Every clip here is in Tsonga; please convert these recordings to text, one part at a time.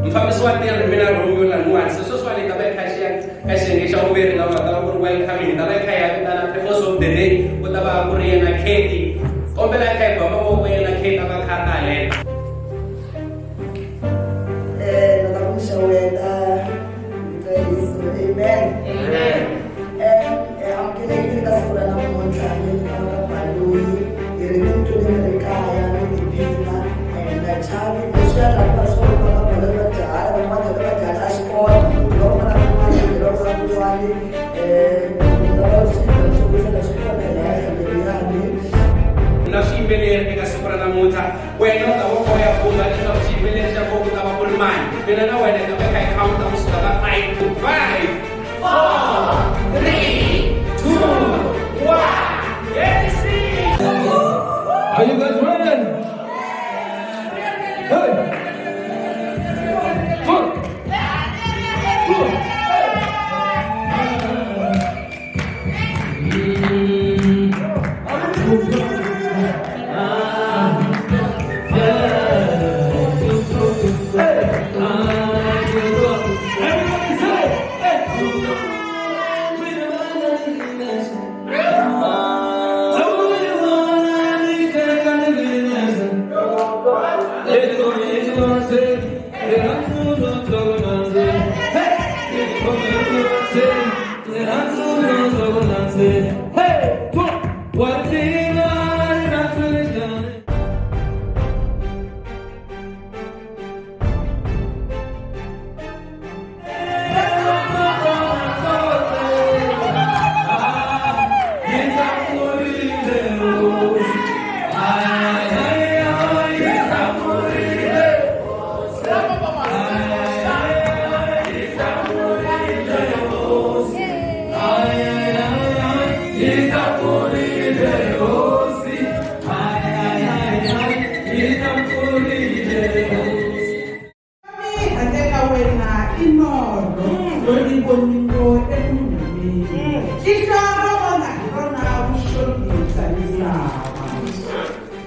Mfambisi wa tirhi mina Romeo Lanwani se sweswiwani hi ta va hi kha xiya ka xiyenge xa vumbirhi laha nga ta va ku ri welcoming hi ta va hi kha hi ya vitana purpose of the day ku ta va ku ri yena Keti kombela hi kha hi ba mavoko yena Keti a va kha a ta haleno. Na ta ku xeweta vito ra Yesu amen. Amen. Amukelekile ka siku ra namuntlha ni fana ka Baloyi hi ri ni twi ni ri kaya ni tiphina and nga chavi leswiya la ku va swo va ka Baloyi va jahala van'wana va jahala a xikolo loko va na kun'wana loko va kun'wana lava swilo swo wisela swi kona hi leriyani. Na swiyimbeleri eka siku ra namuntlha wena u ta va u ya khumba leswaku xiyimbeleri xa kona ku ta va ku ri mani mina na wena hi ta va hi kha hi khawunta kusuka ka 5 to 5 4 3 2 1 get it. Are you guys ready? Hey! Four! Two! Everybody say, hey! Hey! What Handle ka wena i norho loyi voningo emunyameni. Tihlo ro vona hi rona vuxongi bya misava.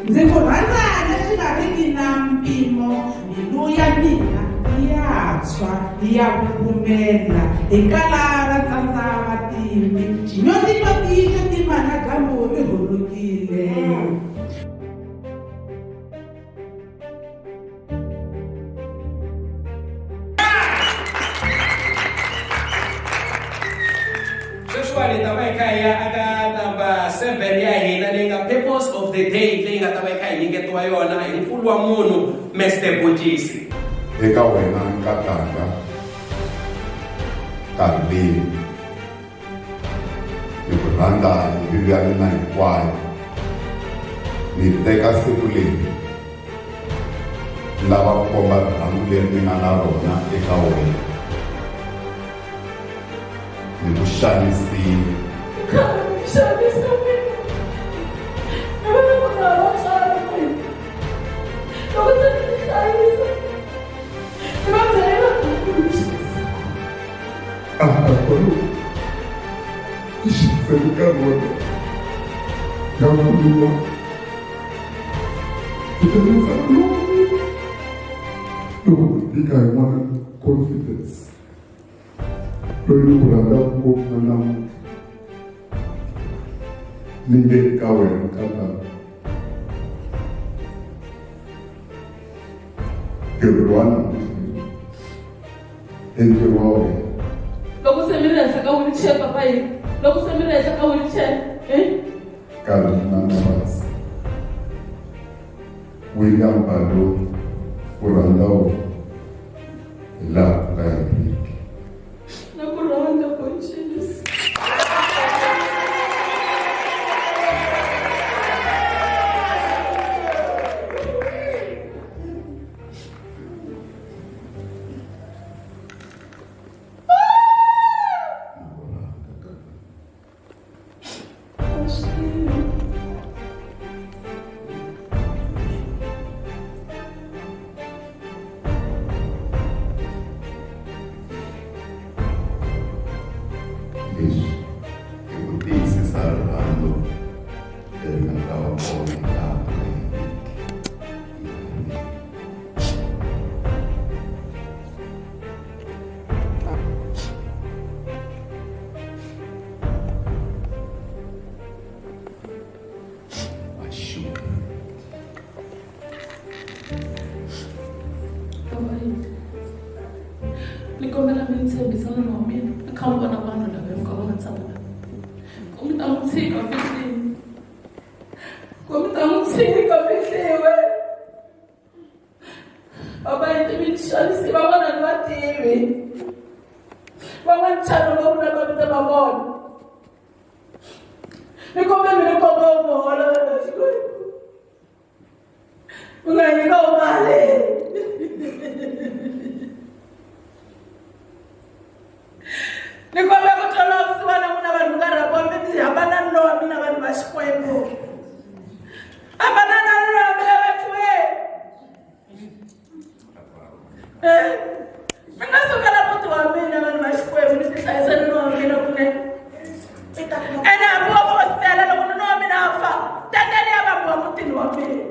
Ndzi ku rhandza leswi nga riki na mpimo, mbilu ya mina ya tshwa ya kufumela hi kala ra tsandza vatimi. Xinyotinoti xo tima na dyambu ri holokile. Sweswiwani hi ta va hi kha hi ya aka number 7 ya hina leyi nga purpose of the day leyi nga ta va hi kha hi nyiketiwa yona hi nkulu wa munhu Mr Bocisi. Eka wena nkatanga Carlin ni ku rhandza hi mbilu ya mina hinkwayo ni teka siku leri ni lava ku komba rirhandzu leri ni nga na rona eka wena ni ku xanisile. Xanisa mina. Ni vona ku nga vatswari mina. Loko se ni hlayisa, ni va byela ku xanisa. Loko ku tika hi n'wana confidence loyi ni ku rhandzaka ngopfu na namuntlha ni nge ka wena ka tata ntirho wa namuntlha i ntirho wa wena. Loko se mi ri henhla ka wheelchair papa yini? Loko se mi ri henhla ka wheelchair, eh? Karina Mabasa, William Baloyi u rhandza wena hi laha ku nga heriki. Na ku rhandza Boncisi. kona yi nga ha Ni kombela mi ni tshembisa nuna wa mina ni kha mi vona vanhu lava hinkwavo va nga tshama na ku mi ta n'wi tshika fihliwe ku mi ta n'wi tshika fihliwe baba yi tivi ni xanisi van'wana ni va tivi van'wana chana va vula mavito ma vona ni kombela mi ni komba muholo vanhu va Xikwembu mi nga nyika mali ni kombela ku twela vusiwana n'wina vanhu ka rhapo mi ti hambana ni lowa mina vanhu va Xikwembu hambana na lowa mina vathiwe mi nga sukela muti wa mina vanhu va Xikwembu ni ti hlayisa nuna wa mina kunene ene hambi wo fositela loko nuna wa mina a fa tatani ya vambiwa mutini wa mina.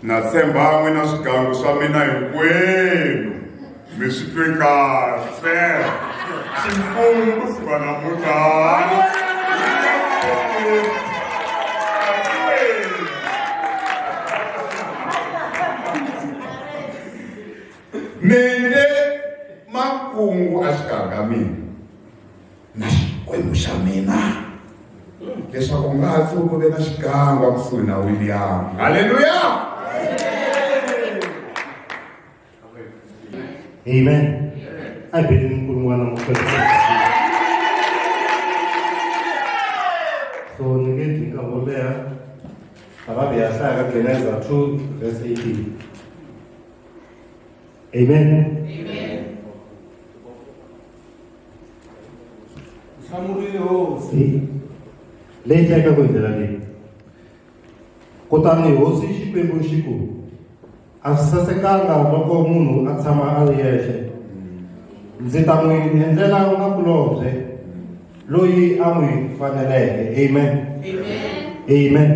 Na tshemba n'wina swigangu swa mina hinkwenu mi swi twe kahle ximfumo kusuka namuntlha. Ni nge makungu exikarhi ka mina na Xikwembu xa mina leswaku nga ha tshuki ku ve na xigangu kusuhi na William. Haleluya! Amen. A hi beni nkulungwana mukwembu. So ni nge dyi nkarhi wo leha. Lava hi ya hlaya ka Geneza 2 verse 18. Amen. Nhlamurile hosi. Leyi hlayekaka hi ndlela leyi. Kutani hosi Xikwembu xi ku, a swi sasekanga loko munhu a tshama a ri yexe. Ndzi ta n'wi endlela nakulobye loyi a n'wi faneleke. Amen. Amen.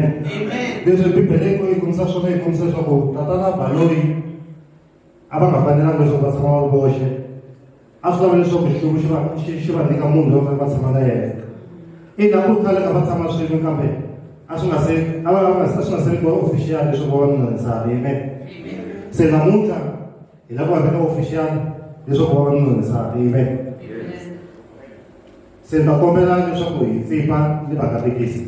Leswi Bibele yi kombisa swona yi kombisa leswaku tatana Baloyi a va nga fanelanga leswaku va tshama va ri voxe. A swi lava leswaku Xikwembu xi va xi xi va nyika munhu loyi va fanele va tshama na yena. Ina ku ri khale a va tshama swin'we kambe a swi nga se a va nga a swi nga se vekiwa official leswaku va va nuna nsati. Amen. Se namuntlha hi lava ku va veka official leswaku va va nuna nsati. Amen. Se ni ta kombela leswaku hi tsipa ni va katekisi.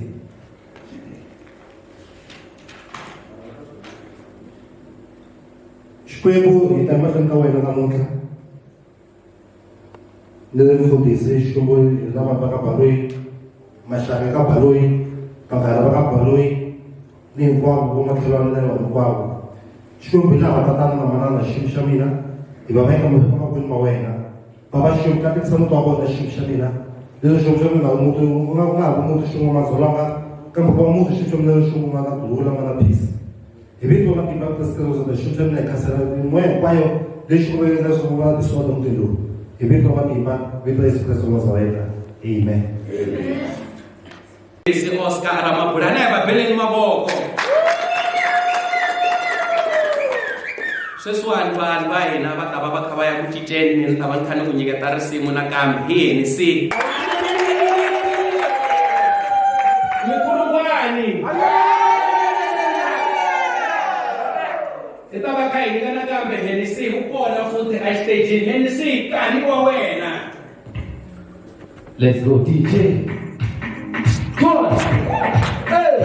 Xikwembu hi ta emahlweni ka wena namuntlha ni ri mfundhisi Xikwembu hi lava va ka Baloyi maxaka ka Baloyi vanghana va ka Baloyi ni hinkwavo vo makhelwani na vanhu hinkwavo Xikwembu hi laha tatana na manana Xikwembu xa mina hi va veka mavokweni ma wena bava Xikwembu katekisa muti wa vona Xikwembu xa mina leswi Xikwembu xa mina muti wu nga ha vi muti xin'we madzolonga kambe ku va muti Xikwembu xa mina lexi nga na kurhula nga na peace. Hi vito ra matimba ya Kreste Yesu lexi xa mina hi khasela mimoya hinkwayo leyi Xikwembu endla leswaku va tisiwa lomu tilweni. Hi vito ra matimba, vito ra Yesu Kreste wa Nazareta. Amen. Isi Oscar Ramabulana hi va beleni mavoko. Sweswiwani vanhu va hina va ta va va kha va ya ku cinceni mina ni ta va ni kha ni ku nyiketa risimu nakambe hi Hennessy. Mikulungwani. Hi ta va kha hi nyika nakambe Hennessy wu kona futhi exitejini. Hennessy tani wa wena. Let's go DJ. Come on. Hey.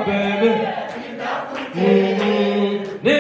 Baby.